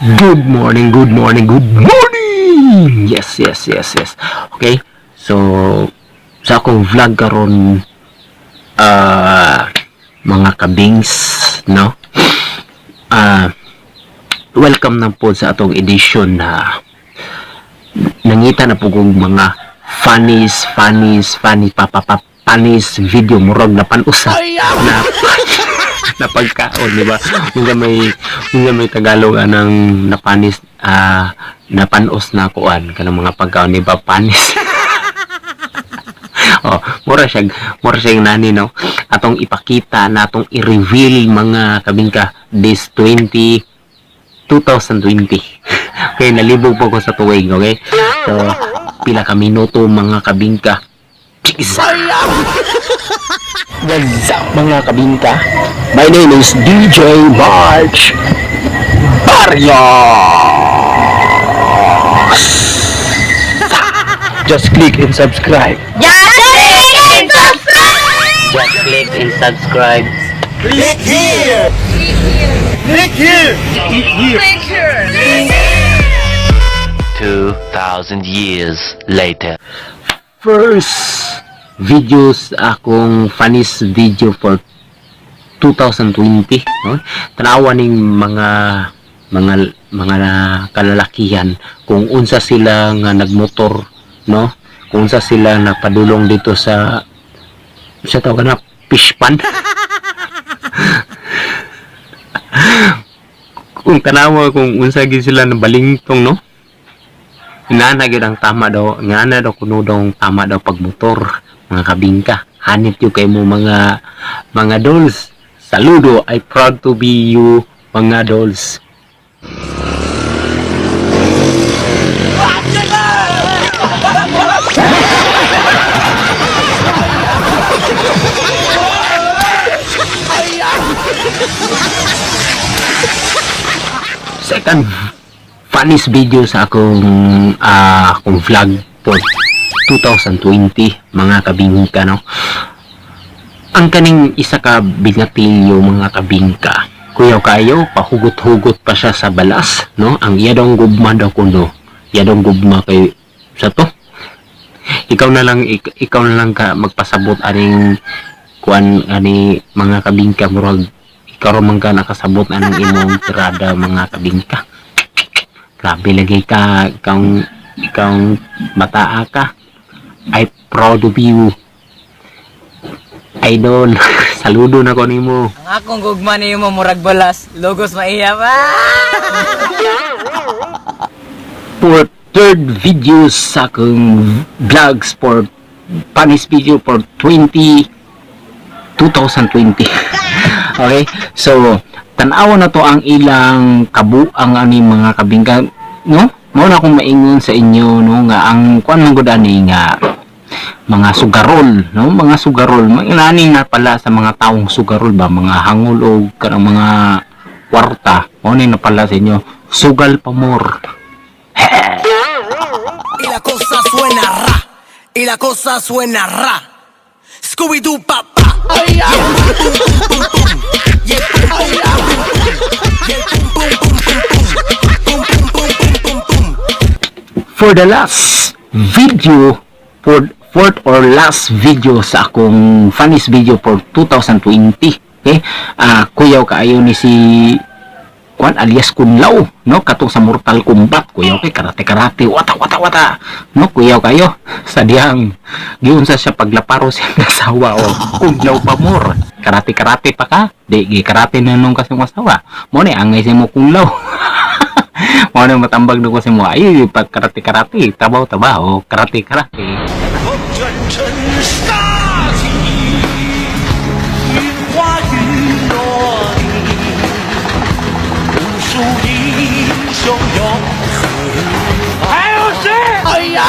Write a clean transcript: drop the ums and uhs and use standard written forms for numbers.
Good morning, good morning, good morning! Yes. Okay, so sa akong vlog karon, mga kabings, no? Welcome na po sa atong edition na nangita na po kong mga funnies, funnies, funny, papapa, funnies video, murag na panusa na na pagkaon, di ba? Minsan may Tagalog anang napanis, napanos na kuan kanang mga pagkaon, di ba? Panis. Oh, mura siya nani, no? Atong ipakita na atong i-reveal, mga kabingka, this 20 2020. Okay, nalibog po ko sa tuwing, okay? So, pila ka minuto, mga kabingka. Chisa! What's up, mga kabingka? My name is DJ March Barrios! Just click and subscribe. Just click and subscribe! Just click and subscribe. Click here! Click here! Click here! 2,000 years later. First videos, akong funniest video for 2020, no? Tanawa ning mga kalalakihan kung unsa sila nga nagmotor, no? Kung unsa sila napadulong dito sa tawag na fish pond. Kung tanawa kung unsa gid sila na balingtong, no? Inana gyud ang tama daw, ngana daw kuno daw ang tama daw pagmotor, mga kabingka. Hanip yun kay mo, mga dolls. Saludo, I proud to be you, mga dolls. Second funniest video sa akong vlog for 2020, mga kabingka, no? Ang kaning isa ka binatilyo, mga kabingka, kuyaw kayo, pahugot-hugot pa siya sa balas, no? Ang iyadong gugma daw kuno, iyadong gugma kay sa to. Ikaw na lang ka magpasabot aning kuan ani, mga kabingka. Murag ikaw ra man ka nakasabot anong imong tirada, mga kabingka. Grabe lagi ka, ikaw bataa ka. I proud of you, idol. Saludo na ko nimo. Ang akong gugma nimo murag balas, logos maiya pa. For third video sa akong vlogs for funniest video for 20 2020. Okay, so tan-awa na to ang ilang kabuang ani, mga kabingka, no? Mao na akong maingon sa inyo, no, nga ang kuan man gud ani nga mga sugarol, no? Mga sugarol, mga na pala sa mga taong sugarol ba, mga hangol o kanang mga kwarta, mao ni na pala sa inyo, sugal pa more. Y la cosa suena ra. Y la cosa suena ra. Scooby-Doo pa pa. Yeah, pum pum pum pum. Yeah, pum pum pum pum pum. Yeah, pum pum pum pum pum. Pum pum pum pum pum pum. For the last video, for fourth or last video sa akong funniest video for 2020, okay? Kuyaw kaayo ni si Kwan alias Kunlaw, no? Katong sa Mortal Kombat, kuyaw kay karate karate, wata wata wata, no? Kuyaw kayo sa diyang giunsa siya paglaparo sa iyang asawa o Kunlaw pa more, karate karate pa ka di gi karate na nung kasing asawa mo ni angay sa mo Kunlaw. Mao na matambag na ko sa mo ay pag karate karate, tabaw tabaw, karate karate. 卷尘杀气，云花雨落地，无数英雄永恒。还有谁？哎呀！